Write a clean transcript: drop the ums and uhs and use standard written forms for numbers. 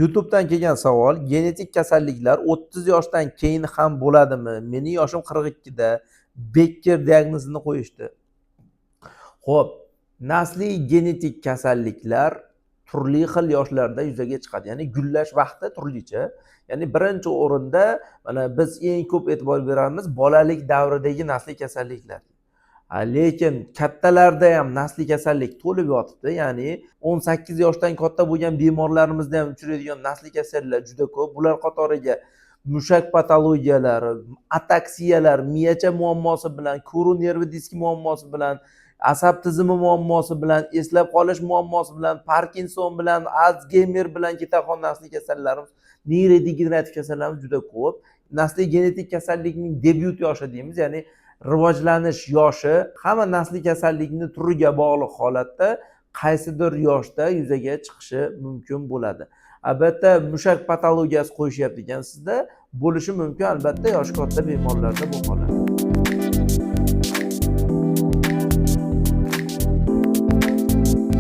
YouTube'dan kelgan savol: genetik kasalliklar 30 yoshdan keyin ham bo'ladimi? Meni yoshim 42 da, Bekker diagnozini qo'yishdi. Xo'p, nasliy genetik kasalliklar turli xil yoshlarda yuzaga chiqadi. Ya'ni gullash vaqti turlicha. Ya'ni birinchi o'rinda mana biz eng ko'p e'tibor beramiz bolalik davridagi nasliy kasalliklar. Lekin kattalarda ham nasliy kasallik to'lib yotibdi. Ya'ni 18 yoshdan katta bo'lgan bemorlarimizda ham uchraydigan nasliy kasalliklar juda ko'p. Bular qatoriga mushak patologiyalari, ataksiyalar, miyacha muammosi bilan, ko'ruv nervi diski muammosi bilan, asab tizimi muammosi bilan, eslab qolish muammosi bilan, Parkinson bilan, Alsgeymer bilan ketadigan nasliy kasallarimiz, neyrodegenerativ kasallarimiz juda ko'p. Nasliy genetik kasallikning debyut yoshi deymiz, ya'ni rivojlanish yoshi hamma nasliy kasallikni turiga bog'liq holatda qaysidir yoshda yuzaga chiqishi mumkin bo'ladi. Albatta, mushak patologiyasi qo'yishyapti ekan sizda, bo'lishi mumkin albatta yoshi katta bemorlarda bu holat.